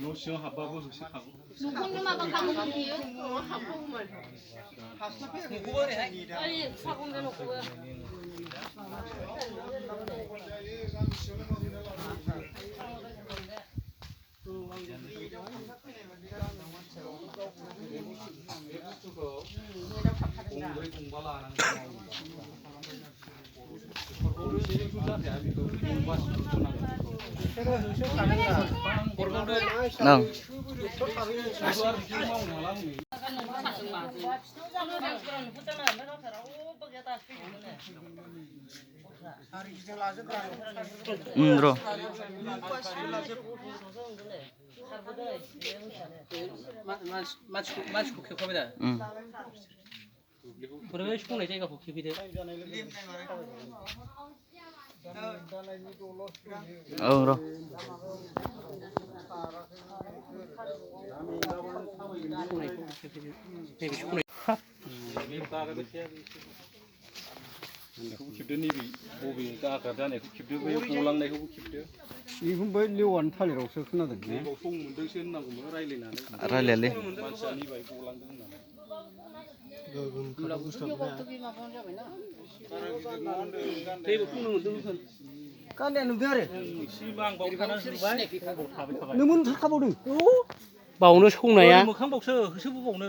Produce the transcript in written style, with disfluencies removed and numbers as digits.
न' सिङाव हाबबाबो होसोखागौ न'खौनो माबा खालामो बियो हाबगौमोन ओइ सागंजों न'खौबो मानसिखौ खेबखाबाय दा बोरै संनाय जायगाखौ खेबहैदो औ र' खेबदो नैबे बबे गाग्रा जानायखौ खेबदो बै गलांनायखौबो खेबदो बेखौ बै लेवानि थालिरावसो खोनादों नैबाव सं मोनदोंसो होननांगौमोन रायलायनानै रायलायालै मानसिया नैबाय गलांदों होननानै गान्दाया नुदों आरो थाबाय नों मोनथारखाबावदों बावनो सौनाया मोखांबावसो होसोबोबावनो